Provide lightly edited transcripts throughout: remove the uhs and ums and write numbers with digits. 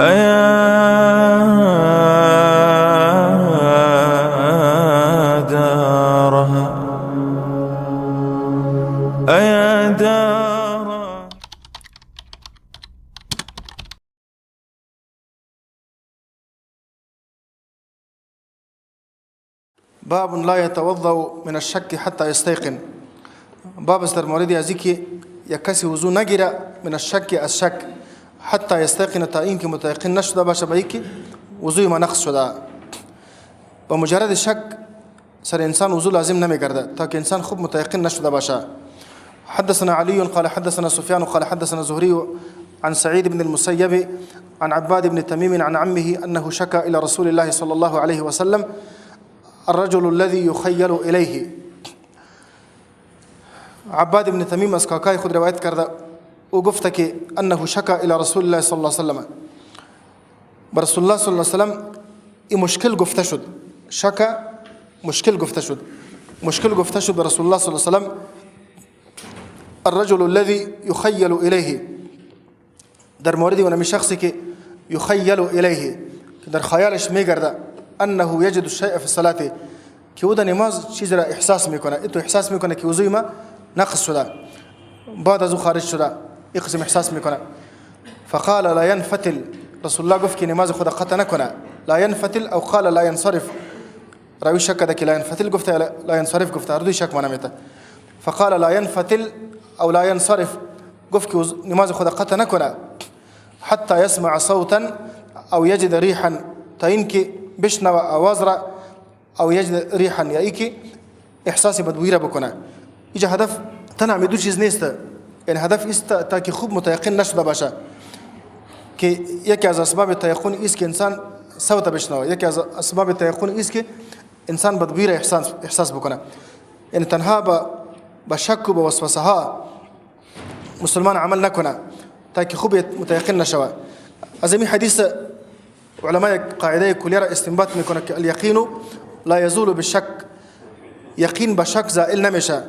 أيا دارها أيا دار. باب لا يتوضأ من الشك حتى يستيقن. باب است در مورد ازی که یک کسی وضو نگیره من الشك از شک حتى يستيقن تا اینکه متیقن نشده باشه به اینکه وضوی ما نقص شده. با مجرد شک سر انسان وضو لازم نمیگرده تا که انسان خوب متیقن نشده باشه. حدثنا علي قال حدثنا سفيان قال حدثنا زهري عن سعيد بن المسيب عن عباد بن تميم عن عمه أنه شكا إلى رسول الله صلى الله عليه وسلم الرجل الذي يخيل إليه. عباد بن تمیم از کاکای خود روایت کرده، او گفته که انه شکا الى رسول الله صلی الله علیه وسلم، بر رسول الله صلی الله علیه وسلم این مشکل گفته شد. شکا مشکل گفته شد، مشکل گفته شد به رسول الله صلی الله علیه وسلم. الرجل الذي يخيل إليه، در مورد اونمی شخصی که يخيل إليه که در خیالش میگرده انه یجد الشیء فی الصلاة، که او در نماز چیز را احساس میکنه، تو احساس میکنه که وضوی ما نقص شده، بعد از او خارج شده، این قسم احساس میکنه. فقال لا ينفتل، رسول الله گفت که نماز خود قطع نکنه. لا ينفتل او قال لا ينصرف، راوی شک ده که لا ينفتل گفته لا ينصرف گفته، هر دوی شک معنی میته. فقال لا ينفتل او لا ينصرف، گفت که نماز خود قطع نکنه حتى يسمع صوتا او يجد ريحا، تا اینکه بشنوه آواز را، او يجد ريحا یا اینکه احساس بدبویی را بکنه. اینجا هدف تنها دو چیز نیست، یعنی هدف است تا که خوب متیقن نشده باشه که یکی از اسباب تیقن است که انسان صوت بشنوه، یکی از اسباب تیقن است که انسان بدبویی را احساس بکنه. یعنی تنها با شک و با وسوسه ها مسلمان عمل نکنه تا که خوب متیقن نشوه. از این حدیث علماء قاعده کلیه را استنباط میکنه که الیقین لا یزول بالشک، یقین با شک زائل نمیشه.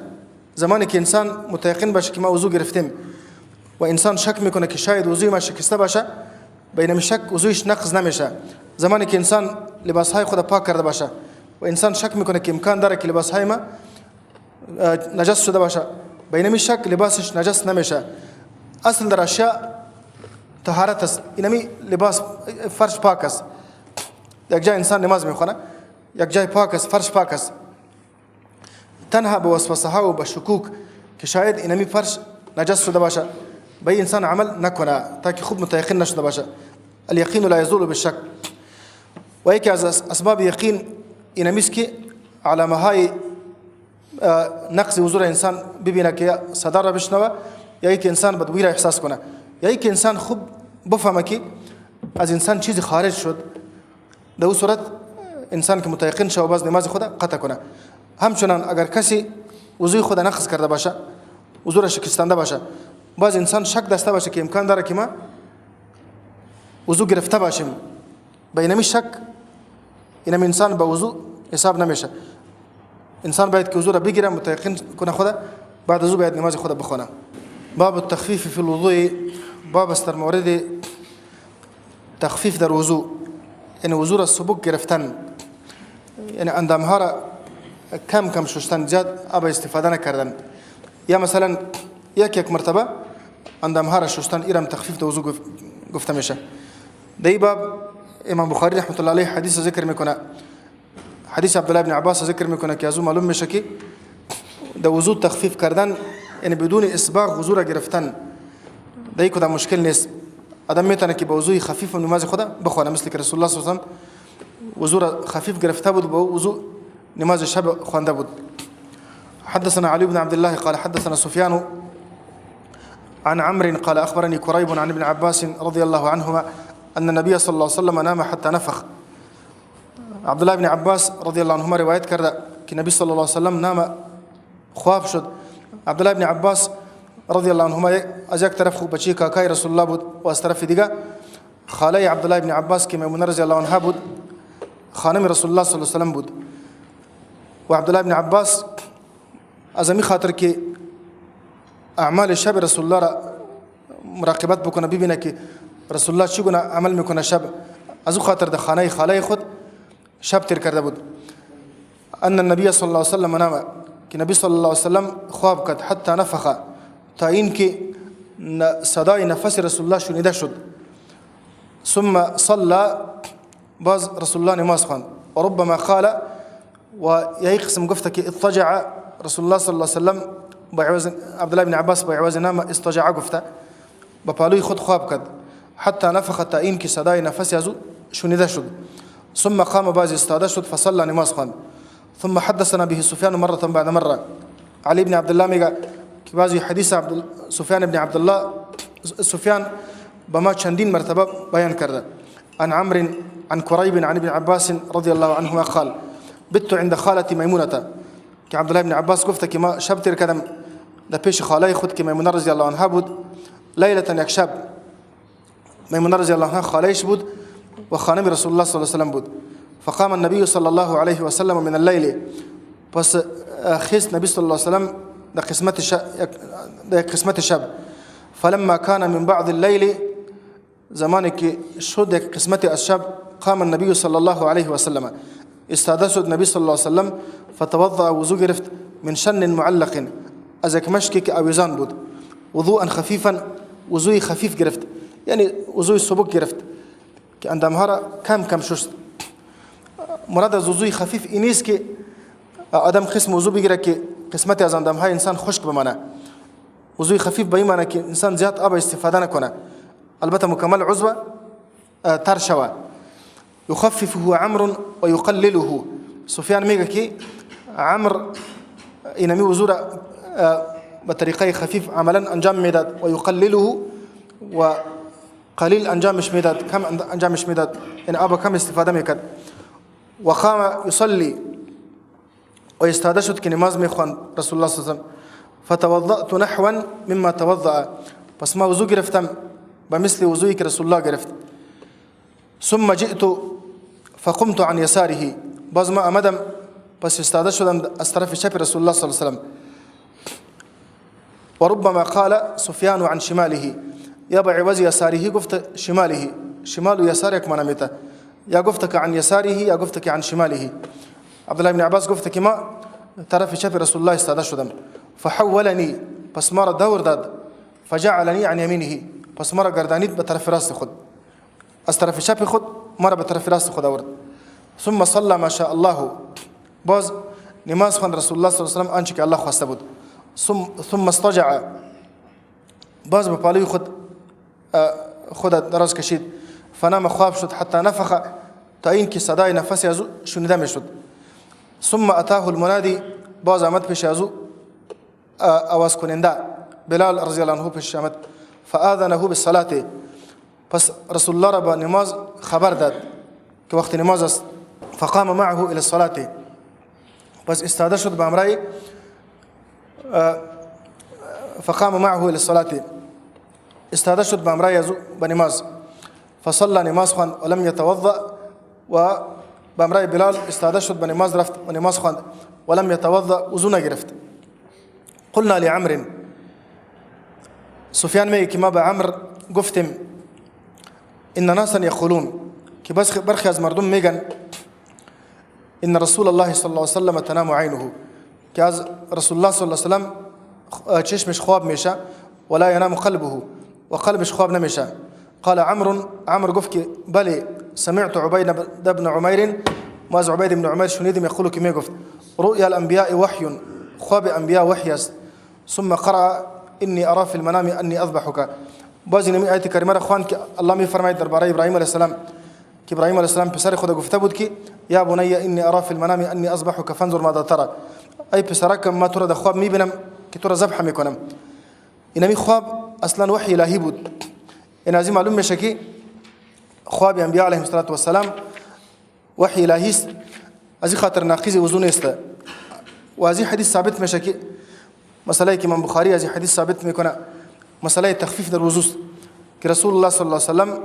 زمانی که انسان متیقن باشه که ما وضو گرفتیم و انسان شک میکنه که شاید وضوی ما شکسته باشه، بین شک وضویش نقض نمیشه. زمانی که انسان لباس های خود پاک کرده باشه و انسان شک میکنه که امکان داره که لباس های ما نجس شده باشه، بین شک لباسش نجس نمیشه. اصل در اشیاء طهارت است. اینمی لباس فرش پاک است، یک جای انسان نماز میخونه، یک جای پاک است، فرش پاک است، تنها به وسوسه ها و به شکوک که شاید اینمی فرش نجس شده باشه به انسان عمل نکنه تا که خوب متیقن نشده باشه. الیقین لا یزول بالشک. و یکی از اسباب یقین اینمی است که علامه های نقض وضو را انسان ببینه که صدا را بشنوه یا اینکه انسان بدبویی را احساس کنه یا اینکه انسان خوب بفهمه که از انسان چیزی خارج شد. در او صورت انسان که متیقن شود باز نماز خود قطع کنه. همچنان اگر کسی وضوی خود نقض کرده باشه، وضو را شکستانده باشه، باز انسان شک داشته باشه که امکان داره که ما وضو گرفته باشیم، به اینمی شک اینم انسان به وضو حساب نمیشه. انسان باید که وضو را بگیره، متیقن کنه خود، بعد از او باید نماز خود بخونه. باب التخفیف فی الوضوء، باب است در مورد تخفیف در وضو، یعنی وضو را سبک گرفتن، یعنی اندام ها را کم کم شستن، زیاد آب استفاده نکردن، یا مثلا یک یک مرتبه اندام ها را شستن، ایرم تخفیف در وضو گفته میشه. در این باب امام بخاری رحمت الله علیه حدیث ذکر میکنه، حدیث عبدالله بن عباس ذکر میکنه که از او معلوم میشه که در وضو تخفیف کردن یعنی بدون اسباغ وضو را گرفتن در این کدام مشکل نیست. آدم میتونه که با وضوی خفیف نماز خود بخونه، مثل که رسول الله صلی الله علیه و سلم وضو را خفیف گرفته بود، با وضو نماز شب خوانده بود. حدثنا علي بن عبد الله قال حدثنا سفيان عن عمرو قال أخبرني كريب عن ابن عباس رضي الله عنهما أن النبي صلى الله عليه وسلم نام حتى نفخ. عبد الله بن عباس رضی الله عنهما روایت کرده که نبی صلی الله علیه وسلم نام خواب شد. عبد الله بن عباس رضی الله عنهما از یک طرف خوب بچی کاکای رسول الله بود و از طرف دیگه خاله عبد الله بن عباس که میمونه رضی الله عنها بود، خانم رسول الله صلی الله علیه وسلم بود. و عبد الله بن عباس از همین خاطر که اعمال شب رسول الله را مراقبت بکنه، ببینه که رسول الله چگونه عمل میکنه شب. از او خاطر در خانه خاله خود شب تیر کرده بود. ان النبی صلی الله علیه وسلم نام، که نبی صلی الله علیه وسلم خواب کرد، حتی نفخ، تا اینکه صدای نفس رسول الله شنیده شد. ثم صلى، باز رسول الله نماز خواند. وربما قال، و یک قسم گفته که اضطجع رسول الله صلی الله علیه وسلم، با عوض عبدالله بن عباس با عوض نام اضطجع گفته، با پالوی خود خواب کرد، حتی نفخ، تا اینکه صدای نفس از او شنیده شد. ثم قام، باز استاده شد، فصلى، نماز خواند. ثم حدثنا به سفیان مرة بعد مرة. علی بن عبدالله میگه که بعضی حدیث سفیان بن عبدالله، سفیان به ما چندین مرتبه بیان کرده. عن عمرو عن كريب عن ابن عباس رضي الله عنهما قال بت عند خالتي ميمونة، که عبدالله بن عباس گفته که ما شب تیر کردم در پیش خاله خود که میمونه رضی الله عنها بود، ليلة، یک شب. میمونه رضی الله عنها خالهش بود و خانم رسول الله صلی الله علیه وسلم بود. فقام النبي صلى الله عليه وسلم من الليل، پس خیست نبی صلی الله علیه وسلم در قسمت شب. فلما كان من بعض الليل، زمانی که شد یک قسمت از شب، قام النبي صلى الله عليه وسلم، استاده شد نبی صلی الله علیه وسلم، فتوضأ، وضو گرفت، من شن معلق، از یک مشکی که آویزان بود، وضوءا خفیفا، وضوی خفیف گرفت، یعنی وضوی سبک گرفت که اندامها را کم کم شست. مراد از وضوی خفیف این نیست که آدم قسم وضو بگیره که قسمت از اندامهای انسان خشک بمانه. وضوی خفیف به این معنی که انسان زیاد آب استفاده نکنه، البته مکمل عضو تر شوه. يخففه عمرو ويقلله. سفیان میگه که عمرو اینمی وضو را به طریقه خفیف عملا انجام میداد، و یقلله، و قلیل انجامش میداد، کم انجامش میداد، یعنی آب کم استفاده میکرد. و قام يصلي، و استاده شد که نماز میخواند رسول الله صلی الله علیه وسلم. فتوضأت نحوا مما توضأ، پس ما وضو گرفتم به مثل وضویی که رسول الله گرفت. ثم جئت فقمت عن يساره، باز ما آمدم، پس استاده شدم از طرف چپ رسول الله صلی الله علیه وسلم. وربما قال سفیان عن شماله، یا به عوض يساره گفت شماله. شمال و یسار یک معنا میته، یا گفت که عن يساره یا گفت که عن شماله. عبدالله بن عباس گفت که ما طرف چپ رسول الله استاده شدم. فحولني، پس ما را دور داد، فجعلني عن يمينه، پس ما را گردانید به طرف راست خود، از طرف چپ خود ما را به طرف راست خود آورد. ثم صلى ما شاء الله، باز نماز خواند رسول الله صلی الله علیه وسلم آنچه که الله خواسته بود. ثم اضطجع، باز به پالوی خود دراز کشید، فنام، خواب شد، حتی نفخ، تا اینکه صدای نفس از او شنیده میشد. ثم اتاه المنادی، باز آمد پیش از او آواز کننده، بلال رضی الله عنه پیش آمد، فآذنه بالصلاة، پس رسول الله را به نماز خبر داد که وقت نماز است. فقام معه الى الصلاة، پس استاده شد به همراه، فقام معه الى الصلاة، استاده شد به همراه از او به نماز. فصلى، نماز خواند، ولم يتوضأ، و به همراه بلال استاده شد، به نماز رفت و نماز خواند، ولم يتوضأ، وضو نگرفت. قلنا لعمرو، سفیان میگه که ما به عمرو گفتیم، ان ناسا یقولون، که بس برخی از مردم میگن، ان رسول الله صلی الله علیه وسلم تنام عینه، که از رسول الله صلی الله علیه وسلم چشمش خواب میشه، ولا ينام قلبه، و قلبش خواب نمیشه. قال عمرو، عمرو گفت که بله، سمعت عبید بن عمیر، ما از عبید بن عمیر شنیدم، یقول، که میگفت، رؤيا الانبیاء وحی، خواب انبیاء وحی است. ثم قرأ اني ارى في المنام اني اذبحك، باز اینمی آیت کریمه را خواند که الله میفرماید درباره ابراهیم علیه السلام، که ابراهیم علیه السلام پسر خود گفته بود که یا بني اني ارى في المنام اني اذبحك فانظر ماذا ترى، ای پسرک، ما تو را در خواب میبینم که تو را ذبح میکنم. اینمی خواب اصلا وحی الهی بود. این از این معلوم میشه که خواب انبیاء علیهم الصلاة والسلام وحی الهی است. از این خاطر ناقض وضو نیست. و از این حدیث ثابت میشه که مسئله که امام بخاری از این حدیث ثابت میکنه، مسئله تخفیف در وضو است، که رسول الله صلی الله علیه وسلم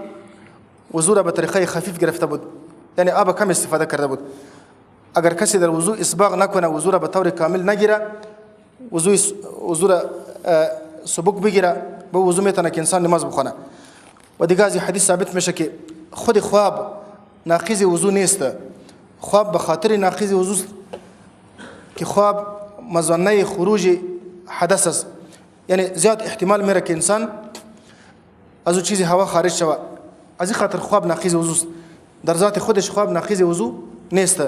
وضو را به طریقه خفیف گرفته بود، یعنی آب کم استفاده کرده بود. اگر کسی در وضو اسباغ نکنه، وضو را به طور کامل نگیره، وضو را سبک بگیره، به وضو میتونه که انسان نماز بخونه. و دیگه از حدیث ثابت میشه که خود خواب ناقض وضو نیست. خواب به خاطر ناقض وضو که خواب مظنه خروج حدث است، یعنی زیاد احتمال میره که انسان از او چیزی هوا خارج شود. از این خاطر خواب ناقض وضو است، در ذات خودش خواب ناقض وضو نیست.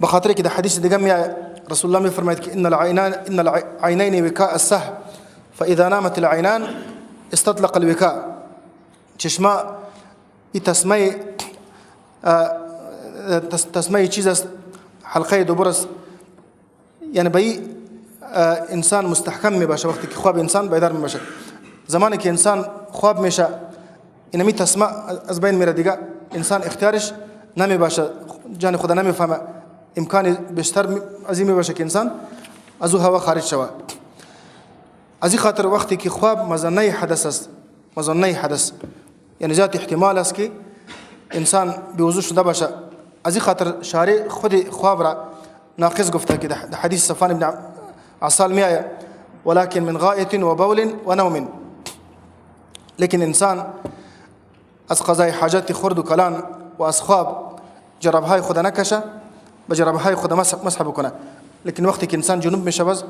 به خاطر که در حدیث دیگه می رسول الله میفرماید که ان العینین وکاء السهو فاذا نامت العینان استطلق الوکاء. چشما این تسمه چیز است، حلقه دوبر است، یعنی به این انسان مستحکم می باشه. وقتی که خواب انسان بیدار می باشه، زمانی که انسان خواب میشه اینمی تسمه از بین میره، دیگه انسان اختیارش نمی باشه، جان خدا نمیفهمه، امکان بیشتر از این می باشه که انسان از او هوا خارج شود. از این خاطر وقتی که خواب مظنه حدث است، مظنه حدث یعنی زیاد احتمال است که انسان بی‌وضو شده باشه، از این خاطر شارع خود خواب را ناقض گفته که در حدیث صفوان بن عسال می آید ولكن من غائط و بول و نوم. لیکن انسان از قضای حاجت خرد و کلان و از خواب جرابهای خود نکشه، به جرابهای خود مسح بکنه. لیکن وقتی که انسان جنوب میشه باز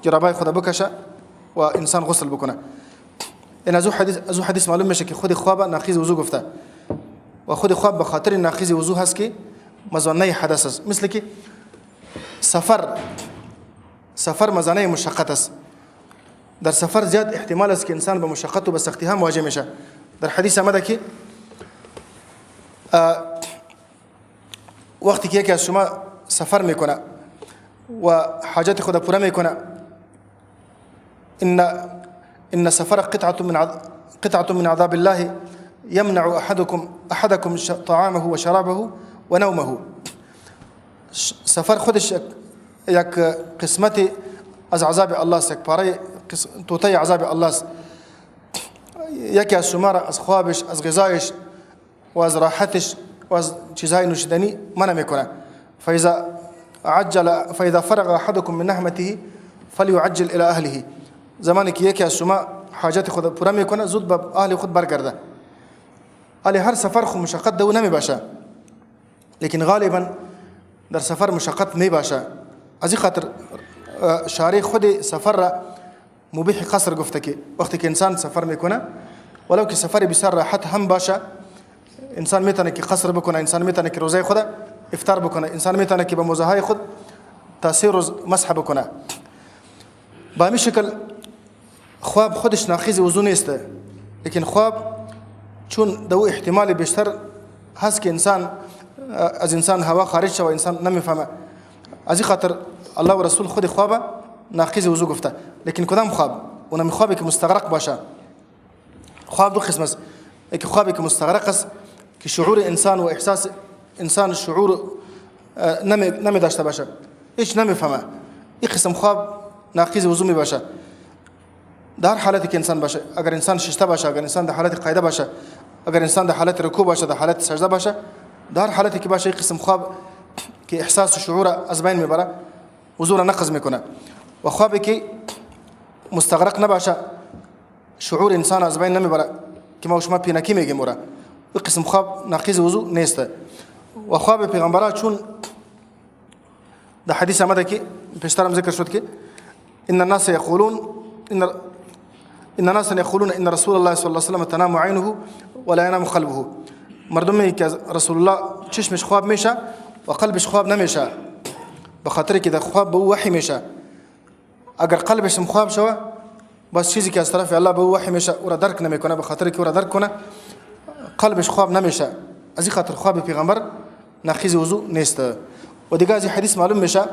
جرابهای خود بکشه و انسان غسل بکنه. این از او حدیث معلوم میشه که خود خواب ناقض وضو گفته و خود خواب به خاطر ناقض وضو هست که مظنه حدث است. مثل که سفر مظنه مشقت است. در سفر زیاد احتمال است که انسان به مشقت و به سختی ها مواجه میشه. در حدیث آمده که وقتی که یکی از شما سفر میکنه و حاجت خود پوره میکنه، ان سفر قطعة من عذاب الله يمنع احدكم طعامه و شرابه و نومه. سفر خودش یک قسمت از عذاب الله است، یک پاره توته عذاب الله است. یکی از شما را از خوابش، از غذایش و از راحتش و از چیزهای نوشیدنی منع میکنه. فاذا فرغ احدكم من نهمته فليعجل الى اهله. زمانی که یکی از شما حاجت خود پوره میکنه زود به اهل خود برگرده. ولی هر سفر خو مشقت دو نمی باشه، لیکن غالبا در سفر مشقت می باشه. از این خاطر شارع خود سفر را مبیح قصر گفته که وقتی که انسان سفر میکنه ولو که سفر بسیار راحت هم باشه، انسان میتونه که قصر بکنه، انسان میتونه که روزه خود افطار بکنه، انسان میتونه که به موزه های خود تا 3 روز مسح بکنه. با همین شکل خواب خودش ناقض وضو نیست، لیکن خواب چون دو احتمال بیشتر هست که انسان از انسان هوا خارج شوه، انسان نمیفهمه. از این خاطر الله و رسول خود خواب ناقض وضو گفته. لیکن کدام خواب؟ اونم خوابی که مستغرق باشه. خواب دو قسم است، یکی خوابی که مستغرق است که شعور انسان و احساس انسان شعور نمی داشته باشه، هیچ نمیفهمه، این قسم خواب ناقض وضو می باشه. در حالتی که انسان باشه، اگر انسان ششته باشه، اگر انسان در حالت قاعده باشه، اگر انسان در حالت رکوع باشه، در حالت سجده باشه، در حالتی که باشه این قسم خواب که احساس و شعور از بین میبره وضو را نقض میکنه. و خوابی که مستغرق نباشه، شعور انسان از بین نمیبره که ما شما پینکی میگیم اورا، این قسم خواب ناقض وضو نیست. و خواب پیغمبرا چون در حدیث آمده که پیشترم ذکر شد که ان الناس یقولون ان الناس یقولون ان رسول الله صلی الله علیه و سلم تنام عینه ولا ینام قلبه. مردم میگه که رسول الله چشمش خواب میشه و قلبش خواب نمیشه، به خاطر که در خواب به او وحی میشه. اگر قلبش هم خواب شوه بس چیزی که از طرف الله به او وحی میشه او را درک نمیکنه، به خاطر که او را درک کنه قلبش خواب نمیشه. از این خاطر خواب پیغمبر ناقض وضو نیست. و دیگه از این حدیث معلوم میشه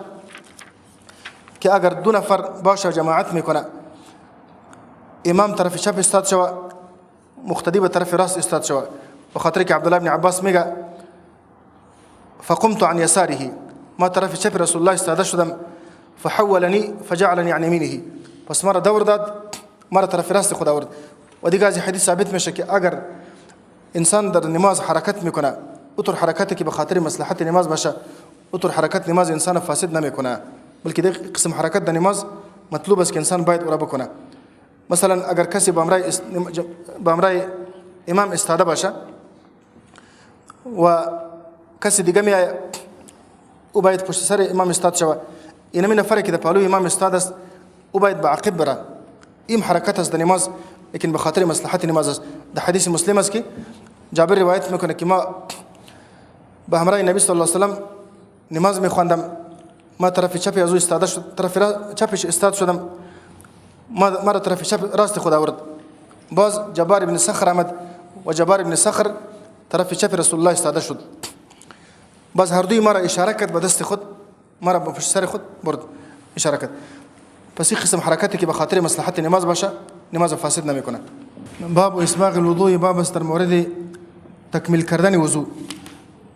که اگر دو نفر باشه جماعت میکنه، امام طرف چپ استاد شوه، مقتدی به طرف راست استاد شوه. به خاطر که عبدالله بن عباس میگه فقمت عن يساره، ما طرف چپ رسول الله استاده شدم، فحولني فجعلني عن يمينه، پس مرا دور داد، مرا طرف راست خود آورد. و دیگه از حدیث ثابت میشه که اگر انسان در نماز حرکت میکنه، اوتر حرکتی که به خاطر مصلحت نماز باشه، اوتر حرکت نماز انسان فاسد نمیکنه، بلکه دیگه قسم حرکت در نماز مطلوب است که انسان باید او را بکنه. مثلا اگر کسی با امرای امام استاده باشه و کسی دیگه میآید، او باید پشت سر امام استاد شود. اینمی نفری که در پالوی امام استاد است، او باید به عقب بره. این حرکت است در نماز، لیکن به خاطر مصلحت نماز است. در حدیث مسلم است که جابر روایت میکنه که ما به همراه نبی صلی الله علیه وسلم نماز میخواندم، ما طرف چپ از او استاده شد، طرف چپش استاد شدم، ما مرا طرف چپ راست خود آورد. باز جبار ابن صخر آمد و جبار ابن صخر طرف چپ رسول الله استاده شد. باز هر دوی مرا اشاره کرد به دست خود، مرا به پشت سر خود برد، اشاره کرد. پس این قسم حرکتی که به خاطر مصلحت نماز باشه، نماز فاسد نمیکنه. باب اسباغ الوضوء، باب است در مورد تکمیل کردن وضو.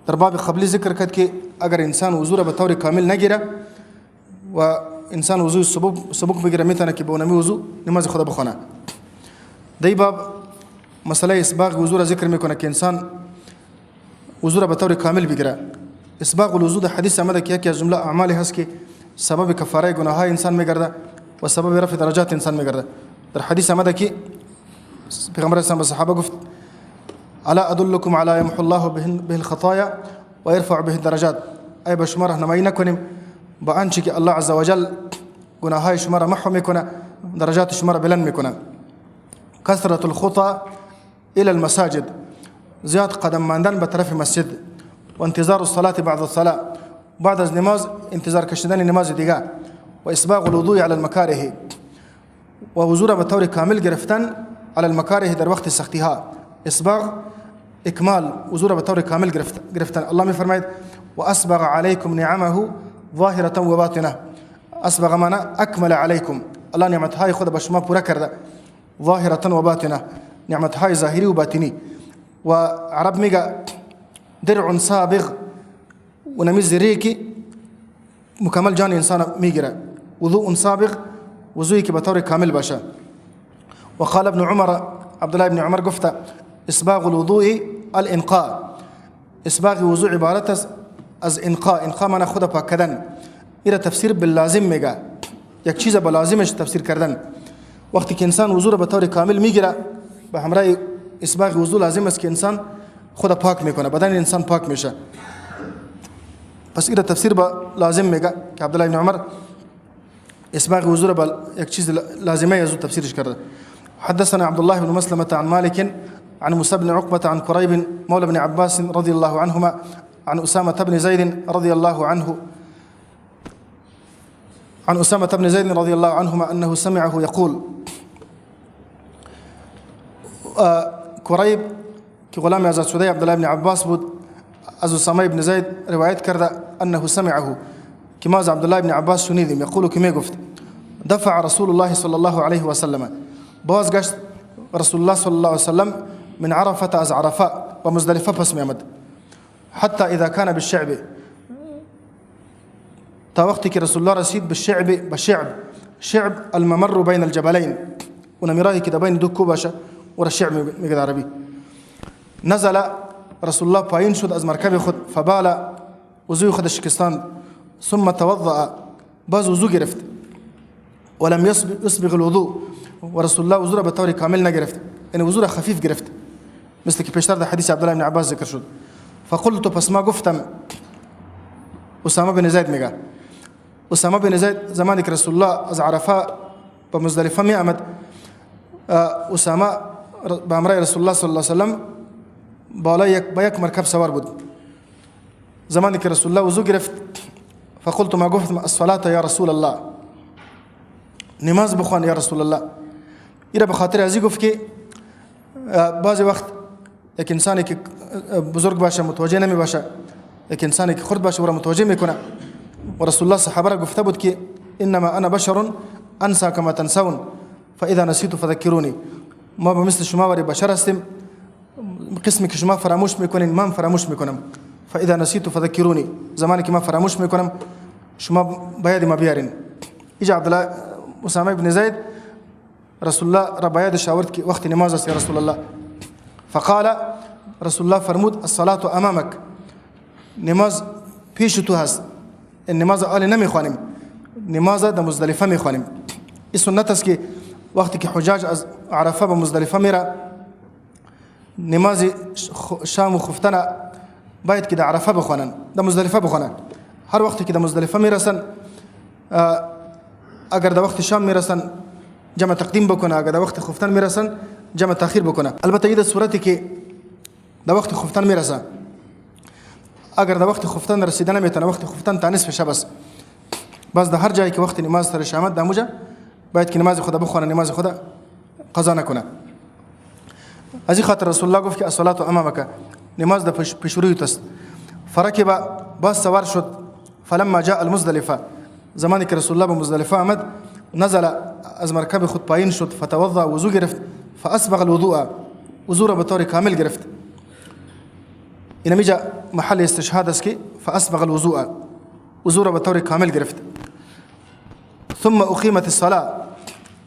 در باب قبلی ذکر کرد که اگر انسان وضو را به طور کامل نگیره و انسان وضوی سبک بگیره، میتونه که به اونمی وضو نماز خود بخونه. در این باب مسئله اسباغ وضو را ذکر میکنه که انسان وضو را به طور کامل بگیره. اسباغ الوضو در حدیث آمده که یکی از جمله اعمالی هست که سبب کفاره گناه های انسان میگرده و سبب رفع درجات انسان میگرده. در حدیث آمده که پیغمبر اسلام به صحابه گفت: الا ادلکم علی یمحو الله به الخطایا و یرفع به الدرجات؟ ای به شما راهنمایی نکنیم با آنچه که الله عز وجل گناه های شما را محو میکنه، درجات شما را بلند میکنه؟ کثرت الخطا الى المساجد، زیاد قدم ماندن به طرف مسجد، و انتظار الصلاة بعد الصلاة، بعد از نماز انتظار کشیدن نماز دیگه، و اسباغ الوضوء علی المکاره، و وضو را به طور کامل گرفتن، علی المکاره، در وقت سختی ها. اسباغ اکمال، وضو را به طور کامل گرفتن. الله میفرماید: و اسبغ علیکم نعمه ظاهرة و باطنه. اسبغ معنی اکمل علیکم. الله نعمت های خود به شما پوره کرده، ظاهرة و باطنه، نعمت های ظاهری و باطنی. و عرب میگه درع سابغ، و نمی زره که مکمل جان انسان میگیره. وضوء سابغ، وضوئی که به طور کامل باشه. وقال ابن عمر، عبد الله بن عمر گفته: اسباغ الوضوء الانقاء. اسباغ وضوء عبارت است از انقاء. انقاء معنی خود پاک کردن. ایره تفسیر باللازم میگه، یک چیز به لازمش تفسیر کردن. وقتی که انسان وضو را به طور کامل میگیره، به همراه اسباغ وضو لازم است که انسان خود پاک میکنه، بدن انسان پاک میشه. پس ایره تفسیر به لازم میگه که عبدالله بن عمر اسباغ وضو را به یک چیز لازمه از تفسیرش کرده. حدثنا عبد الله بن مسلمة عن مالك عن موسى بن عقبة عن كريب مولى بن عباس رضي الله عنهما عن أسامة بن زيد رضي الله عنه، عن أسامة بن زيد رضي الله عنهما أنه سمعه يقول. کریب که غلام آزاد شده عبدالله بن عباس بود، از اسامه بن زید روایت کرده، انه سمعه، که ما از عبدالله بن عباس شنیدیم، یقول، که می گفت: دفع رسول الله صلی الله علیه و سلم، بازگشت رسول الله صلی الله علیه وسلم، من عرفة، از عرفه و مزدلفه پس می آمد، حتی اذا كان بالشعب، تا وقتی که رسول الله رسید بالشعب، به شعب. شعب الممر بین الجبلین، اونمی راهی که در بین دو کوه باشه، او را شعب میگه عربی. نزل، رسول الله پایین شد از مرکب خود، فبال، وضوی خود شکستاند، ثم توضأ، باز وضو گرفت، ولم يسبغ الوضوء، و رسول الله وضو را به طور کامل نگرفت، یعنی وضو را خفیف گرفت، مثل که پیشتر در حدیث عبدالله بن عباس ذکر شد. فقلت، پس ما گفتم، اسامه بن زید میگه، اسامه بن زید زمانی که رسول الله از عرفه به مزدلفه می آمد، اسامه به همراه رسول الله صلی الله علیه وسلم بالای یک با یک مرکب سوار بود. زمانی که رسول الله وضو گرفت، فقلت، ما گفتم: الصلاة یا رسول الله، نماز بخوان یا رسول الله. ایره به خاطر ازی گفت که بعضی وقت یک انسانی که بزرگ باشه متوجه نمی باشه، یک انسانی که خرد باشه او را متوجه میکنه. و رسول الله صحابه را گفته بود که انما انا بشر انسى كما تنسون فاذا نسيت فذكروني. ما به مثل شما وری بشر هستیم، قسمی که شما فراموش میکنین من فراموش میکنم. فاذا نسيت فذكروني، زمانی که من فراموش میکنم شما به یاد ما بیارین. اینجا عبدالله اسامه بن زید رسول الله را به یادش آورد که وقت نماز است یا رسول الله. فقال، رسول الله فرمود: الصلاة امامك، نماز پیش تو هست. این نماز آلی نمیخوانیم، نماز در مزدلفه میخوانیم. این سنت است که وقتی که حجاج از عرفه به مزدلفه میره، نماز شام و خفتن باید که در عرفه بخوانن، در مزدلفه بخوانن. هر وقتی که در مزدلفه میرسن، اگر در وقت شام میرسن جمع تقدیم بکنه، اگر در وقت خفتن میرسن جمع تاخیر بکنه. البته این در صورتی که در وقت خفتن میرسه، اگر در وقت خفتن رسیده نمیتونه، وقت خفتن تا نصف شب است، باز در هر جایی که وقت نماز سرش آمد در موجه باید که نماز خود بخونه، نماز خود قضا نکنه. از این خاطر رسول الله گفت که الصلاة امامک، نماز در پیش روی است. فرکب، باز سوار شد. فلما جاء المزدلفه، زمانی که رسول الله به مزدلفه آمد، نزل، از مرکب خود پایین شد. فتوضا، وضو گرفت. فاسبغ الوضوء، وضو را به طور کامل گرفت. اینمیجا محل استشهاد است که فاسبغ الوضوء، وضو را به طور کامل گرفت. ثم اقیمت الصلاه،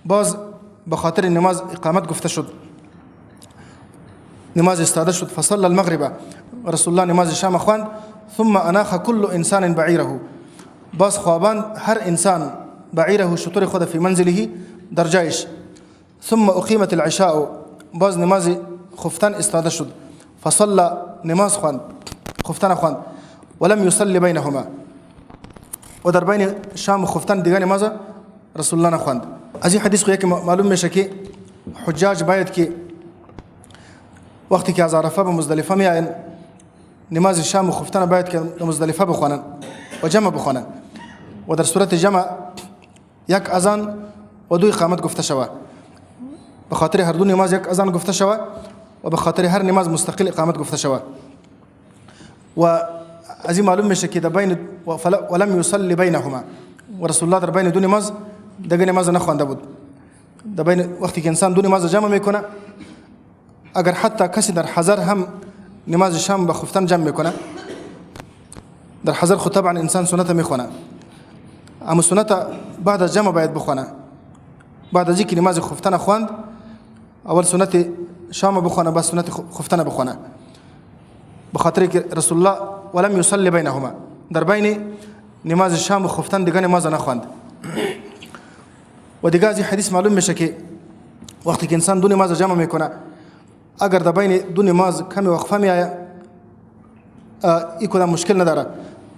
باز به خاطر نماز اقامت گفته شد، نماز استاده شد. فصلى المغرب، رسول الله نماز شام خواند. ثم اناخ كل انسان بعیره، باز خواباند هر انسان بعیره، شتر خود، فی منزله، در جایش. ثم اقیمت العشاء، باز نماز خفتن استاده شد. فصلى، نماز خواند، خفتن خواند. ولم يصلي بینهما، و در بین شام و خفتن دیگه نماز رسول الله نخواند. از این حدیث خو یک معلوم میشه که حجاج باید که وقتی که از عرفه به مزدلفه میاین، نماز شام و خفتن باید که مزدلفه بخوانن و جمع بخوانن و در صورت جمع یک اذان و دو اقامت گفته شوه. به خاطر هر دو نماز یک اذان گفته شوه و به خاطر هر نماز مستقل اقامت گفته شوه. و از این معلوم میشه که در بین ولم يصلي بینهما، و رسول الله در بین دو نماز دیگه نماز نخوانده بود. در بین وقتی که انسان دو نماز جمع میکنه، اگر حتی کسی در حضر هم نماز شام به خفتن جمع میکنه، در حضر خو طبعا انسان سنت میخونه، اما سنت بعد از جمع باید بخونه. بعد از اینکه نماز خفتن خواند، اول سنت شام بخونه، بعد سنت خفتن بخونه، به خاطر که رسول الله ولم يصلي بینهما، در بین نماز شام و خفتن دیگه نماز نخواند. و دیگه از این حدیث معلوم میشه که وقتی که انسان دو نماز جمع میکنه، اگر در بین دو نماز کمی وقفه میآید، این کدام مشکل نداره،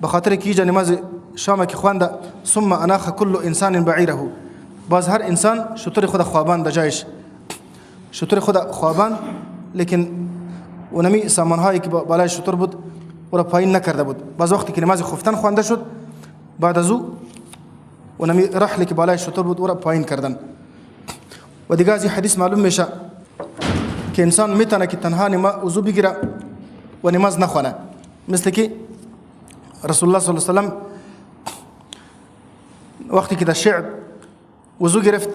به خاطر که اینجا نماز شام که خوانده، ثم اناخ كل انسان بعیره، باز هر انسان شتر خود خواباند در جایش، شتر خود خواباند، لیکن اونمی سامان هایی که بالای شتر بود او را پایین نکرده بود. باز وقتی که نماز خفتن خوانده شد، بعد از او اونمی رحلی که بالای شتر بود او را پایین کردن. و دیگه از این حدیث معلوم میشه که انسان میتونه که تنها وضو بگیره و نماز نخوانه، مثل که رسول الله صلی الله علیه وسلم وقتی که در شعب وضو گرفت،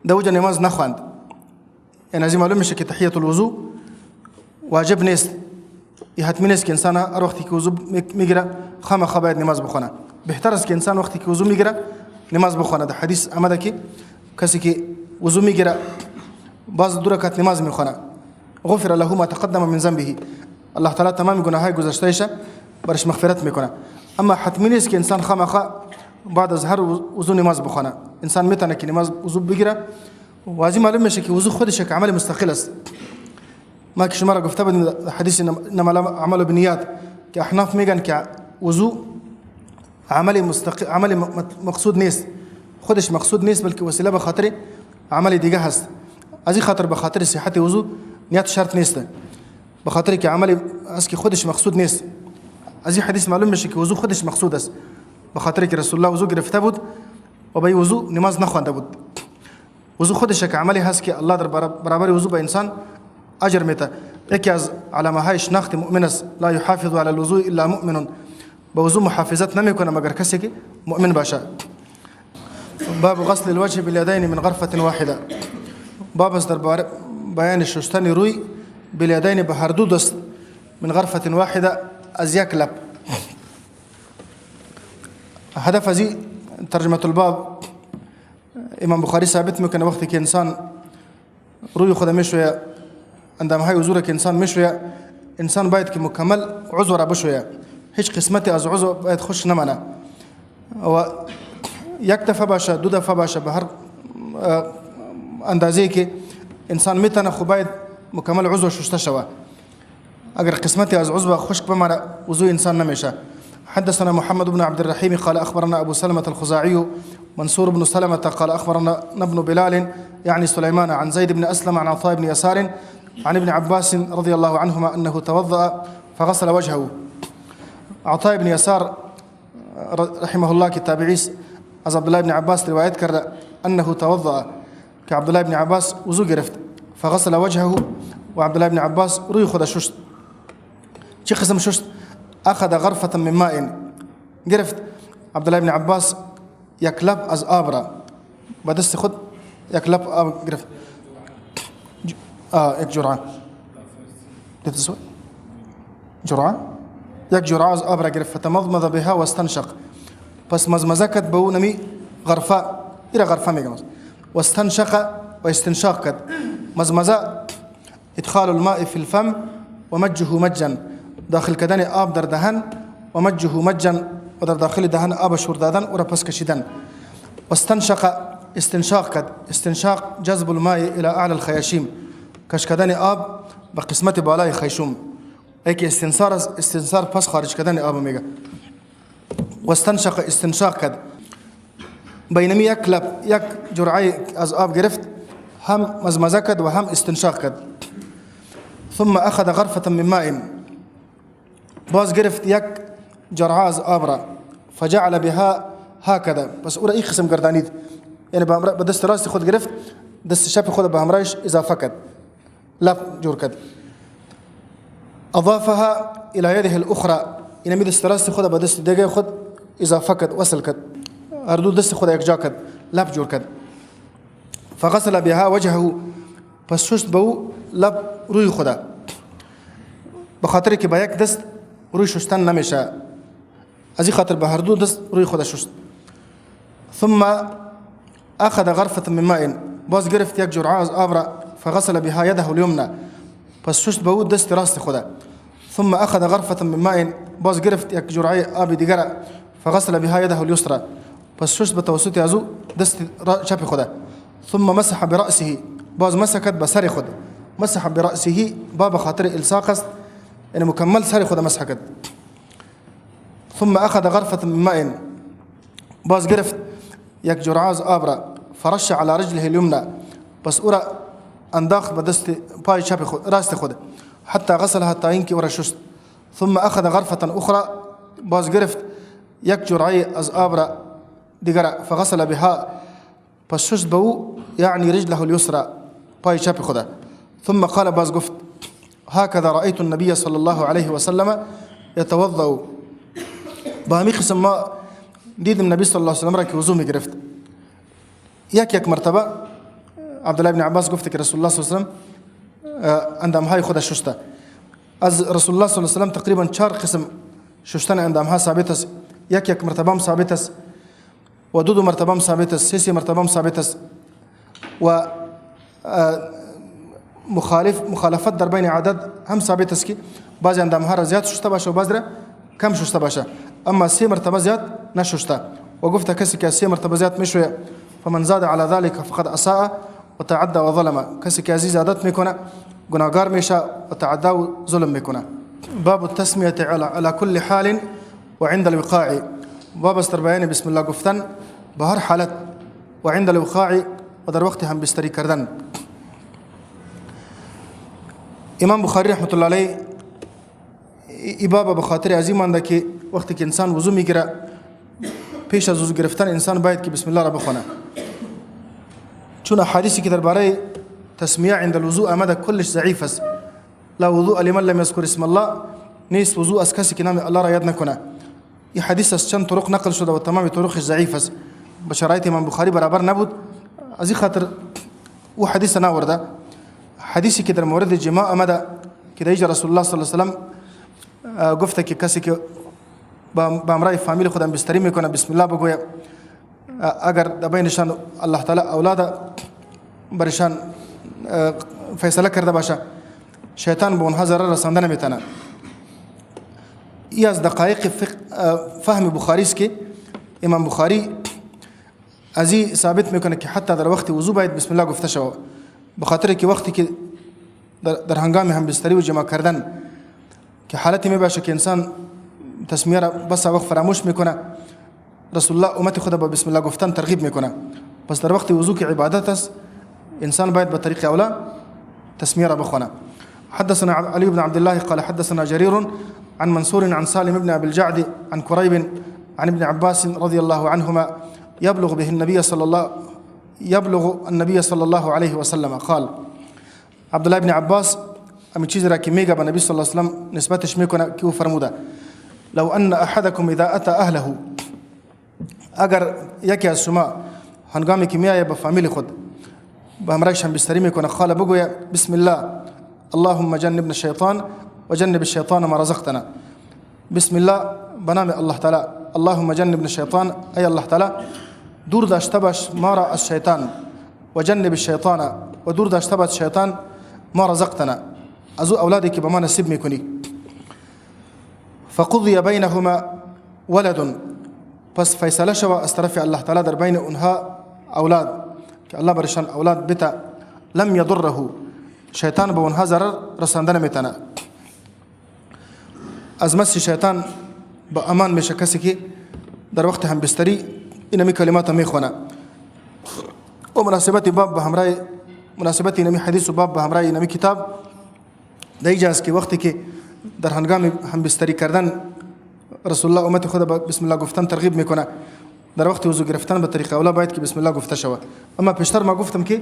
در اوجه نماز نخواند. یعنی از این معلوم میشه که تحیت الوضو واجب نیست، این حتمی نیست که انسان هر وقتی که وضو میگیره خامخا باید نماز بخونه. بهتر است که انسان وقتی که وضو میگیره نماز بخونه. در حدیث آمده که کسی که وضو میگیره باز دو رکعت نماز میخونه، غفر له ما تقدم من ذنبه، الله تعالی تمام گناههای گذشتهش برش مغفرت میکنه. اما حتمی نیست که انسان خامخا بعد از هر وضو نماز بخونه. انسان میتونه که نماز وضو بگیره. و از این معلوم میشه که وضو خودش یک عمل مستقل است. ما که شما را گفته بودیم حدیث انما الاعمال بالنیات، که احناف میگن که وضو عمل مستقل، عمل مقصود نیست، خودش مقصود نیست، بلکه وسیله به خاطر عمل دیگه هست. از این خاطر به خاطر صحت وضو نیت شرط نیست، به خاطر که عمل است که خودش مقصود نیست. از این حدیث معلوم میشه که وضو خودش مقصود است، به خاطر که رسول الله وضو گرفته بود و به وضو نماز نخوانده بود. وضو خودش یک عملی هست که الله در برابر وضو به انسان اجر میده. یکی از علامه های شناخت مؤمن است، لا يحافظ على الوضوء الا مؤمن، به وضو محافظت نمیکنه مگر کسی که مؤمن باشه. باب غسل الوجه بالیدین من غرفة واحده، باب است در بیان شستن روی بالیدین، به هر دو دست، من غرفة واحدة، از یک لپ. هدف از این ترجمة الباب امام بخاری ثابت میکنه وقتی که انسان روی خود میشویه، اندام های عضو که انسان میشویه، انسان باید که مکمل عضو را بشویه، هیچ قسمتی از عضو باید خشک نمانه و یک دفعه باشه، دو دفعه باشه، به هر اندازه که انسان میتونه، خو باید مکمل عضو شسته شوه. اگر قسمتی از عضو خشک بمانه وضوء انسان نمیشه. حدثنا محمد بن عبد الرحيم قال أخبرنا أبو سلمة الخزاعي منصور بن سلمة قال أخبرنا ابن بلال يعني سليمان عن زيد بن أسلم عن عطاء بن يسار عن ابن عباس رضي الله عنهما أنه توضأ فغسل وجهه. عطاء بن يسار رحمه الله که تابعی از عبدالله بن عباس روایت کرده أنه توضأ که عبدالله بن عباس وضو گرفت، فغسل وجهه و عبدالله بن عباس روی خود شست. چه قسم شست؟ اخذ غرفة من ماء، گرفت عبدالله بن عباس یک لب از آب را با دست خود یک لب آب گرفت، یک جرعه، جرعه، یک جرعه از آب را گرفت. فتمضمض بها واستنشق، پس مزمزه کرد به او نمی غرفه، ایره غرفه میگم، واستنشق و استنشاق کرد. مزمزه ادخال الماء في الفم ومجه مجا، داخل کردن آب در دهن، و مجه مجا و در داخل دهن آب شور دادن او را پس کشیدن. واستنشق استنشاق کرد. استنشاق جذب الماء الى اعلى الخياشيم، کش کردن آب به قسمت بالای خیشوم. ای که استنثار است، استنثار پس خارج کردن آب میگه. واستنشق استنشاق کرد. بینمی یک لب یک جرعه از آب گرفت، هم مزمزه کرد و هم استنشاق کرد. ثم اخذ غرفة من ماء، باز گرفت یک جرعه از آب را، فجعل بها هكذا، پس او را این قسم گردانید، یعنی به دست راست خود گرفت، دست چپ خود به همراهش اضافه کرد، لب جور کرد. اضافها الى يده الاخرى، یعنی دست راست خود به دست دیگه خود اضافه کرد، وصل کرد، هر دو دست خود یکجا کرد، لب جور کرد. فغسل بها وجهه، پس شست به او لب روی خدا، به خاطر که با یک دست روی شستن نمیشه، از این خاطر به هر دو دست روی خدا شست. ثم اخذ غرفة من ماء، باز گرفت یک جرعه از آب را، فغسل بها يده اليمنى، پس شست به او دست راست خدا. ثم اخذ غرفة من ماء، باز گرفت یک جرعه آب دیگر، فغسل بها يده اليسرى، پس شست به توسط از او دست چپ خدا. ثم مسح برأسه، باز مسح کرد به سر خود. مسح برأسه با به خاطر الصاق است، یعنی مکمل سر خود مسح کرد. ثم اخذ غرفة من ماء، باز گرفت یک جرعه از آب را، فرش على رجله اليمنى، پس او را انداخت به دست پای چپ خود راست خود، حتى غسلها تا اینکه او را شست. ثم اخذ غرفة اخرى، باز گرفت یک جرعه از آب را دیگر، فغسل بها، پس شست به او یعنی رجله اليسرى پای چپ خود. ثم قال، باز گفت هكذا رأيت النبي صلى الله عليه وسلم يتوضأ، با همی قسم ما دیدم نبی صلی الله علیه وسلم را که وضو میگرفت. یک یک مرتبه عبدالله بن عباس گفته که رسول الله صلی الله علیه وسلم اندامهای خود شسته. از رسول الله صلی الله علیه وسلم تقریبا چهار قسم شستن اندامها ثابت است. یک یک مرتبه هم ثابت است و دو دو مرتبه هم ثابت است، سه سه مرتبه هم ثابت است و مخالفت در بین عدد هم ثابت است که بعضی اندامها را زیاد شسته باشه و بعضی را کم شسته باشه، اما سه مرتبه زیاد نشسته. و گفته کسی که سه مرتبه زیاد میشویه فمن زاد على ذلك فقد اساء وتعدى وظلم، کسی که از این زیادت میکنه گناهگار میشه و تعدی و ظلم میکنه. باب التسمیه على كل حال وعند الوقاع، باب است در بیان بسم الله گفتن به هر حالت و عند الوقاع و در وقت هم بستری کردن. امام بخاری رحمت الله علیه ای باب به خاطر از این مانده که وقتی که انسان وضو میگیره پیش از وضو گرفتن انسان باید که بسم الله را بخونه، چون احادیثی که درباره تسمیه عند الوضوء آمده کلش ضعیف است. لا وضوء لمن لم يذكر اسم الله، نیست وضوء از کسی که نام الله را یاد نکنه. این حدیث از چند طرق نقل شده و تمام طرقش ضعیف است، به شرایط امام بخاری برابر نبود، از این خاطر او حدیث ناورده. حدیثی که در مورد جماع آمده که در رسول الله صلی الله علیه و سلم گفته که کسی که با امرای فامیل خودم بستری میکنه بسم الله بگویه، اگر در بینشان الله تعالی اولاد برشان فیصله کرده باشه شیطان به اونها ضرر رسانده نمیتونه. ای از دقایق فهم بخاری است که امام بخاری از این ثابت میکنه که حتی در وقت وضو باید بسم الله گفته شود، به خاطر که وقتی که در هنگام همبستری و جماع کردن که حالتی میباشه که انسان تسمیه را بس وقت فراموش میکنه، رسول الله امت خود با بسم الله گفتن ترغیب میکنه. پس در وقت وضو که عبادت است، انسان باید به طریق اولا تسمیه را بخونه. حدثنا علي بن عبد الله قال حدثنا جرير عن منصور عن سالم بن أبي الجعد عن كريب عن ابن عباس رضي الله عنهما يبلغ به النبي صلى الله يبلغ النبي صلى الله عليه وسلم قال. عبدالله بن عباس امی چیزی را که میگه به نبی صلی الله علیه وسلم نسبتش میکنه که او فرموده: لو ان احدكم اذا اتى اهله، اگر یکی از شما هنگامی که میآید به فامیل خود، به همراهش هم بستری میکنه، قال، بگوید: بسم الله اللهم جنبنا الشیطان وجنب الشیطان ما رزقتنا. بسم الله، به نام الله تعالی، اللهم جنبنا الشیطان، ای الله تعالی دور داشته باش ما را از شیطان، و جنب الشیطان، و دور داشته باش شیطان، ما رزقتنا، از او اولادی که به ما نصیب میکنی. فقضی بینهما ولد، پس فیصله شوه از طرف الله تعالی در بین اونها اولاد که الله برشان اولاد بته، لم یضره، شیطان به اونها ضرر رسانده نمیتونه. از مس شیطان به امان میشه کسی که در وقت هم بستری اینمی کلمات میخونه. و مناسبت باب به همراه مناسبت اینمی حدیث و باب به همراه اینمی کتاب در اینجا است که وقتی که در هنگام هم بستری کردن رسول الله امت خود به بسم الله گفتن ترغیب میکنه، در وقت وضو گرفتن به طریق اولا باید که بسم الله گفته شود. اما پیشتر ما گفتم که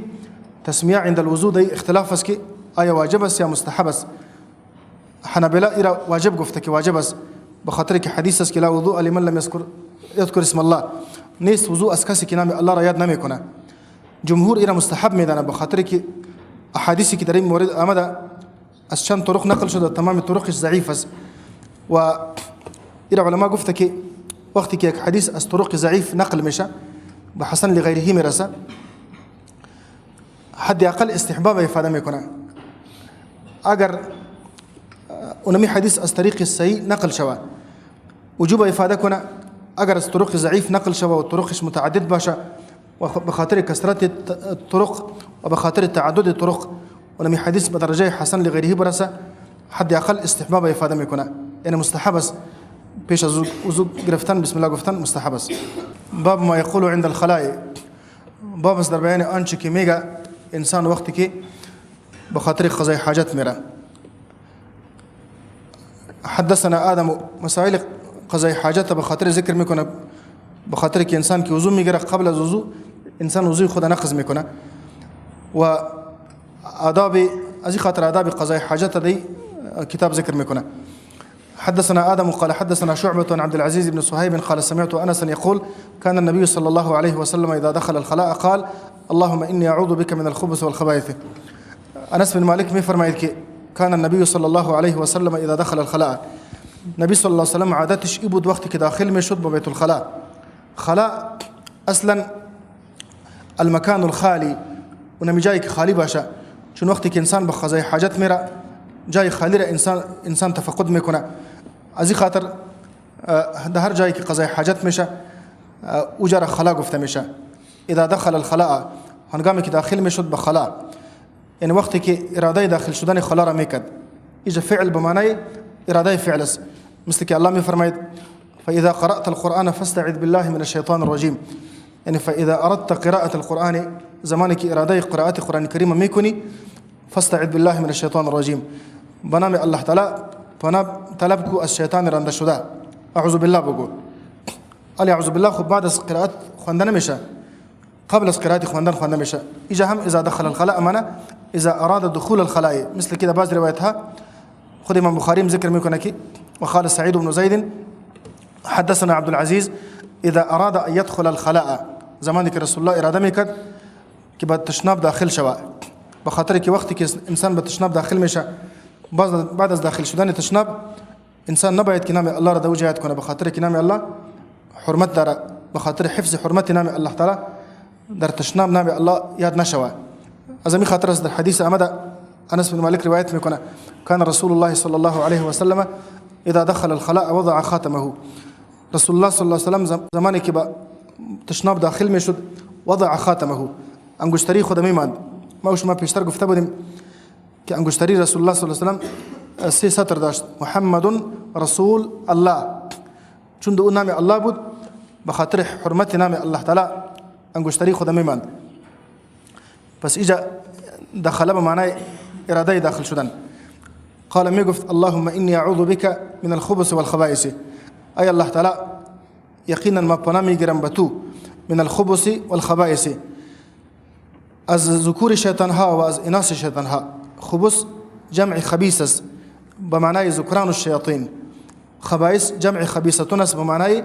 تسمیه عند الوضوء دی اختلاف است که آیا واجب است یا مستحب است. حنابلة ایرا واجب گفته که واجب است، به خاطر که حدیث است که لا وضوء لمن لم يذكر اسم الله، نیست وضوء از کسی که نام الله را یاد نمیکنه. جمهور ایرا مستحب میدانه، به خاطر که احادیثی که در این مورد آمده از چند طرق نقل شده، تمام طرقش ضعیف است. و ایرا علما گفته که وقتی که یک حدیث از طرق ضعیف نقل میشه به حسن لغیره میرسه، حداقل استحباب افاده میکنه. اگر اونمی حدیث از طریق صحیح نقل شوه، وجوب افاده کنه. اگر از طرق ضعیف نقل شوه و طرقش متعدد باشه و به خاطر کثرت طرق و به خاطر تعدد طرق اونمی حدیث به درجه حسن لغیره برسه، حداقل استحباب افاده میکنه، یعنی مستحب است. پیش از وضو گرفتن بسم الله گفتن مستحب است. باب ما یقول عند الخلاء، باب است در بیان آنچه که میگه انسان وقتی که به خاطر قضای حاجت میره. حدثنا آدم، مسائل قضای حاجت به خاطر ذکر میکنه، به خاطر که انسان که وضو میگیره، قبل از وضو انسان وضوی خود نقض میکنه و آداب از این خاطر آداب قضای حاجت دی کتاب ذکر میکنه. حدثنا آدم قال حدثنا شعبة عن عبد العزيز بن صهيب قال سمعت أنسا يقول: كان النبي صلى الله عليه وسلم إذا دخل الخلاء قال: اللهم إني أعوذ بك من الخبث والخبائث. انس بن مالک می فرماید که كان النبي صلى الله عليه وسلم إذا دخل الخلاء، نبی صلی الله علیه وسلم عادتش ای بود وقتی که داخل میشد به بیت الخلاء. خلاء اصلا المکان الخالی، اونمی جایی که خالی باشه، چون وقتی که انسان به قضای حاجت میره، جای خالی را انسان تفقد میکنه. از این خاطر در هر جایی که قضای حاجت میشه، او جا را خلا گفته میشه. اذا دخل الخلاء، هنگامی که داخل میشد به خلا، یعنی وقتی که اراده داخل شدن خلا را میکرد. اینجا فعل به معنای اراده فعل است، مثل که الله میفرماید: فإذا قرأت القرآن فاستعذ بالله من الشیطان الرجیم. یعنی فإذا أردت قراءة القرآن، زمانی که اراده قرائت قرآن کریم میکنی، فاستعذ بالله من الشیطان الرجیم، به نام الله تعالی پناه طلب کو از شیطان رانده شده، اعوذ بالله بگو. علی اعوذ بالله خب بعد از قرائت خوانده نمیشه، قبل از قرائت خواندن خوانده میشه. اینجا هم اذا دخل الخلاء معنی اذا اراد دخول الخلاء. مثل كده بعض روایتها خود امام بخاری ذکر میکنه که وقال سعيد بن زيد حدثنا عبد العزيز اذا اراد ان يدخل الخلاء، زمانی که رسول الله اراده میکرد که به تشناب داخل شوه، به خاطر که وقتی که انسان به تشناب داخل میشه، بعد از داخل شدن تشناب انسان نباید که نام الله را در یاد کنه، به خاطر که نام الله حرمت داره. به خاطر حفظ حرمت نام الله تعالی در تشناب نام الله یاد نشوه. از همین خاطر است در حدیث آمده، انس بن مالک روایت میکنه: كان رسول الله صلى الله عليه وسلم اذا دخل الخلاء وضع خاتمه. رسول الله صلی الله علیه وسلم زمانی که به تشناب داخل میشد، وضع خاتمه، انگشتری خود میماند. ما و شما پیشتر گفته بودیم که انگشتری رسول الله صلی الله علیه و سلم سه سطر داشت، محمد رسول الله. چون ده او نام الله بود، به خاطر حرمت نام الله تعالی انگشتری خود میماند. پس اینجا دخل به معنای اراده داخل شدن. قال میگفت اللهم انی اعوذ بک من الخبث والخبائث. ای الله تعالی یقینا ما پناه میگیرم به تو من الخبث والخبائث، از ذکور شیطان ها و از اناث شیطان ها. خبث جمع خبیث است به معنای ذکران الشیاطین، خبائث جمع خبیثتون است به معنای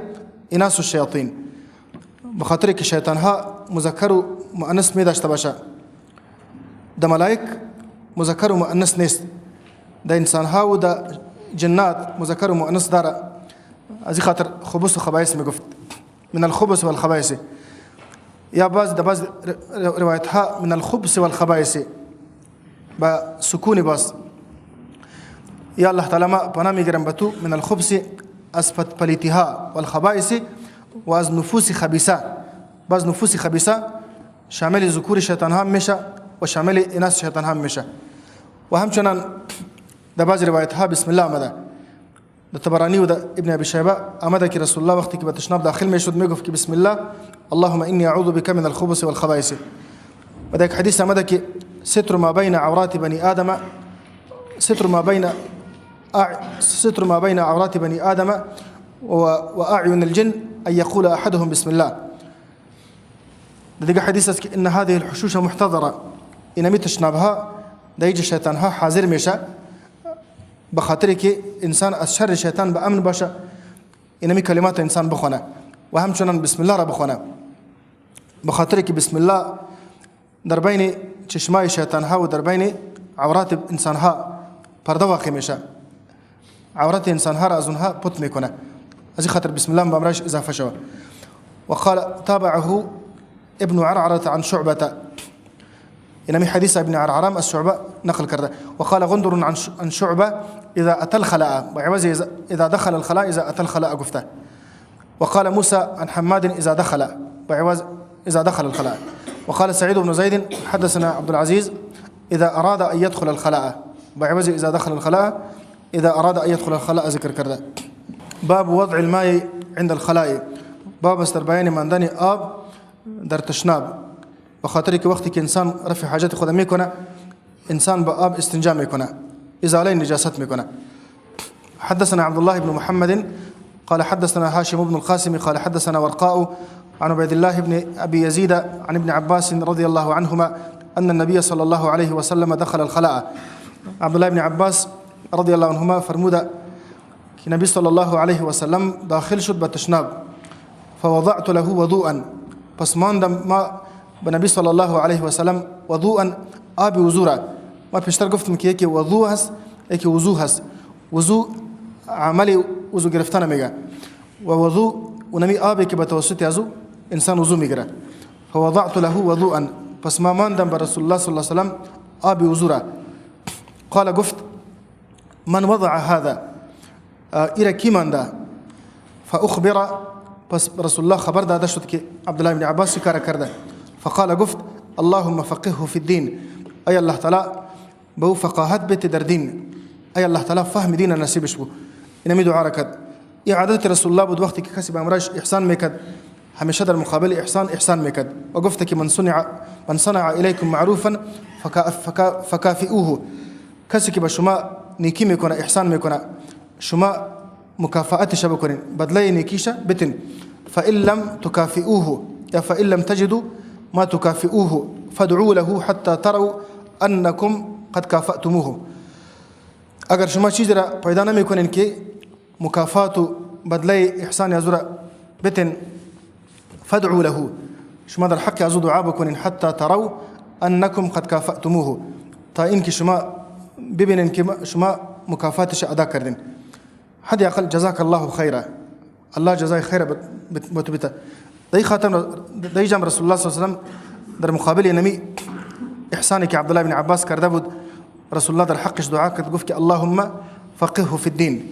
اناث الشیاطین. به خاطر که شیطان ها مذکر و مؤنث می داشته باشه، د ملائک مذکر و مؤنث نیست، د انسان ها و د جنات مذکر و مؤنث داره. از این خاطر خبث و خبائث میگفت، من الخبث والخبائث. یا بعض د بعض روایت ها من الخبث والخبائث با سکون باز. یا الله تعالی ما پناه میگیرم به تو من الخبث، از پلیتی ها، والخبائث و از نفوس خبیثه. باز نفوس خبیثه شامل ذکور شیطان ها میشه و شامل اناث شیطان هم میشه. و همچنان در بعض روایت ها بسم الله آمده. د طبرانی و د ابن ابي شیبه آمده که رسول الله وقتی که به تشناب داخل میشد میگفت که بسم الله اللهم انی اعوذ بک من الخبث والخبائث. و در یک حدیث آمده که ستر ما بین عورات بنی آدم، ستر ما بین عورات بنی آدم و اعین الجن ان یقول احدهم بسم الله. در دیگه حدیث است که ان هذه الحشوش محتضره، اینمی تشنابها در اینجا شیطان ها حاضر میشه به خاطر که انسان از شر شیطان به امن باشه، اینمی کلمات انسان بخونه و همچنان بسم الله را بخونه، به خاطر که بسم الله در بین چشمای شیطان ها و در بین عورات انسان ها پرده واقع میشه، عورت انسان ها را از اونها پت میکنه. از این خاطر بسم الله به امرش اضافه شوه. وقال تابعه ابن عرعرة عن شعبة، إنما حديث ابن عرعرة از شعبة نقل کرده. وقال غندر عن شعبة إذا أتى الخلاء، بعوض إذا دخل الخلاء إذا أتى الخلاء گفته. وقال موسى عن حماد إذا دخل، بعوض إذا دخل الخلاء. وقال سعيد بن زيد حدثنا عبد العزيز إذا أراد أن يدخل الخلاء، بعوض إذا دخل الخلاء إذا أراد أن يدخل الخلاء ذکر کرده. باب وضع الماء عند الخلاء، باب است در بیان ماندن آب در تشناب. به خاطر که وقتی که انسان رفع حاجت خود میکنه، انسان با آب استنجا میکنه، ازاله نجاست میکنه. حدثنا عبد الله بن محمد قال حدثنا هاشم بن القاسم قال حدثنا ورقاء عن عبيد الله بن أبي يزيد عن ابن عباس رضي الله عنهما أن النبي صلى الله عليه وسلم دخل الخلاء. عبد الله بن عباس رضی الله عنهما فرموده که نبی صلی الله علیه و سلم داخل شد به تشناب. فوضعت له وضوءا، پس ماندم ما به نبی صلی الله علیه و سلم وضوءا، آب وضو را. ما پیشتر گفتم که یکی وضوء هست، یکی وضو هست. وضو عمل وضو گرفتن میگه و وضوء اونمی آبی که به توسط از او انسان وضو میگیره. فوضعت له وضوءا، پس ما ماندم به رسول الله صلی الله علیه و سلم آب وضو را. قال گفت من وضع هذا، ایره کی مانده؟ فأخبر، پس رسول الله خبر داده شد که عبدالله بن عباس کار کرده. فقال گفت اللهم فقهه في الدين، ای الله تعالی به او فقاهت بته در دین، ای الله تعالی فهم دین نصیبش بو. اینمی دعا را کرد. این عادت رسول الله بود، وقتی که کسی به امرش احسان میکرد همیشه در مقابل احسان احسان میکرد و گفت که من صنع الیکم معروفا فکافئوه، کسی که به شما نیکی میکنه، احسان میکنه، شما مکافاتش بکنین، بدله نیکیش بتن. فإن لم تكافئوه یا فإن لم تجدوا ما تكافئوه فادعوا له حتى تروا أنكم قد كافأتموه. اگر شما چیزی را پیدا نمیکنین که مکافات و بدله احسان از او را بتن، فادعوا له، شما در حق از او دعا بکنین، حتى تروا أنكم قد كافأتموه، تا اینکه شما ببینین که شما مکافاتش ادا کردین. حداقل جزاک الله خیرا، الله جزای خیر به تو بده. در خاتم در جمع رسول الله صلی الله علیه و سلم در مقابل نمی احسانی که عبدالله بن عباس کرده بود، رسول الله در حقش دعا کرد، گفت که اللهم فقهه فی الدین.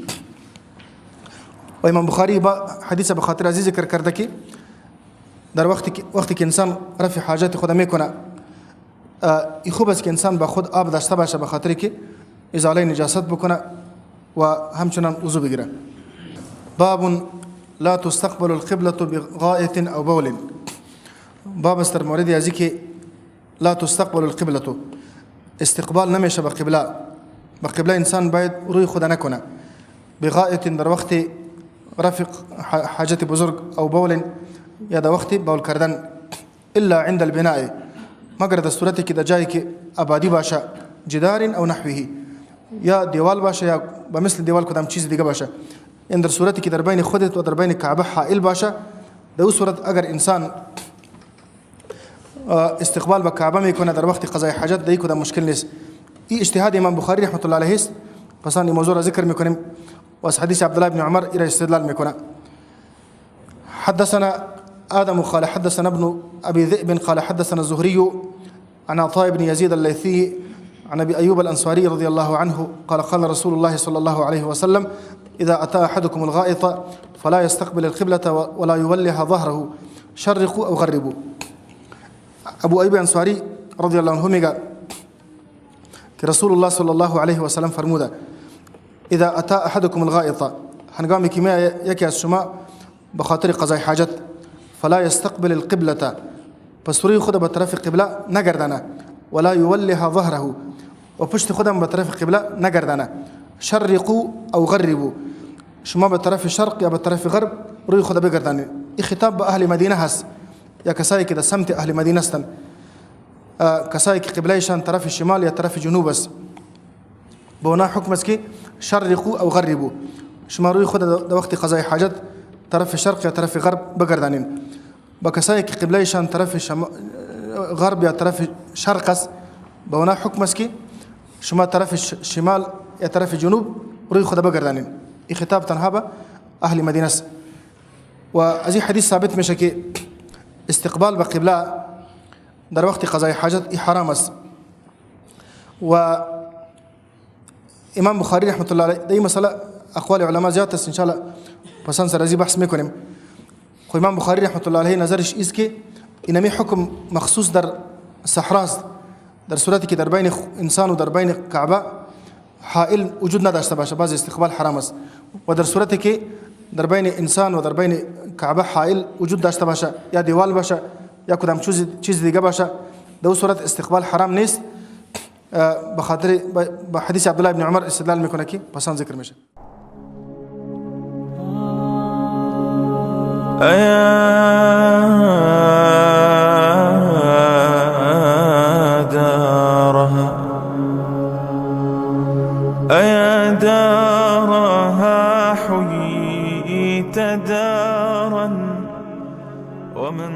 و امام بخاری با حدیث به خاطر ازی ذکر کرده که در وقتی که انسان رفع حاجت خود میکنه، این خوب است که انسان با خود آب داشته باشه به خاطر که ازاله نجاست بکنه و همچنان وضو بگیره. باب لا تستقبل القبلة بغائط او بول. باب است در مورد از که لا تستقبل القبلة، استقبال نمیشه به قبله، به قبله انسان باید روی خود نکنه. بغائط در وقت رفع حاجت بزرگ او بول یا در وقت بول کردن. الا عند البناء، مگر در صورتی که در جایی که آبادی باشه، جدار او نحوه، یا دیوال باشه یا به مثل دیوال کدام چیز دیگه باشه. این در صورتی که در بین خودت و در بین کعبه حائل باشه، در او صورت اگر انسان استقبال به کعبه میکنه در وقت قضای حاجت، در کدام مشکل نیست. این اجتهاد امام بخاری رحمت الله علیه است. پس این موضوع را ذکر میکنیم و از حدیث عبد الله بن عمر الى استدلال میکنه. حدثنا آدم قال حدثنا ابن أبي ذئب قال حدثنا الزهري عن عطاء بن يزيد الليثي عن أبي أيوب الأنصاري رضي الله عنه قال قال رسول الله صلى الله عليه وسلم إذا أتى أحدكم الغائط فلا يستقبل القبلة ولا يولها ظهره شرقوا أو غربوا. ابو ایوب انصاری رضی الله عنه میگه که رسول الله صلی الله علیه و سلم فرموده اذا اتى احدكم الغائط، هنگامی که می یکی از شما به خاطر قضای حاجت، فلا يستقبل القبلة، پس روی خود به طرف قبله نگردانه، ولا يولها ظهره، و پشت خودم به طرف قبله نگردانه، شرقوا او غربوا، شما به طرف شرق یا به طرف غرب روی خود بگردانید. این خطاب به اهل مدینه هست یا کسایی که در سمت اهل مدینه هستند، کسایی که قبلهشان طرف شمال یا طرف جنوب است، به اونا حکم است که شرقوا او غربوا، شما روی خود در وقت قضای حاجت طرف شرق یا طرف غرب بگردانین. با کسایی که قبلهشان طرف غرب یا طرف شرق است، به اونا حکم است که شما طرف شمال یا طرف جنوب روی خود بگردانین. این خطاب تنها به اهل مدینه است. و از این حدیث ثابت میشه که استقبال به قبله در وقت قضای حاجت حرام است. و امام بخاری رحمت الله علیه در این مسئله اقوال علما زیاد است، ان شاء الله پسان سر از بحث میکنیم. خو امام بخاری رحمت الله علیه نظرش است که اینمی حکم مخصوص در صحرا است، در صورتی که در بین انسان و در بین کعبه حائل وجود نداشته باشه باز استقبال حرام است، و در صورتی که در بین انسان و در بین کعبه حائل وجود داشته باشه یا دیوال باشه یا کدام چیز دیگه باشه، در اون صورت استقبال حرام نیست. به خاطر به حدیث عبدالله بن عمر استدلال میکنه که پسان ذکر میشه. أيا دارها أيا دارها حييت دارا ومن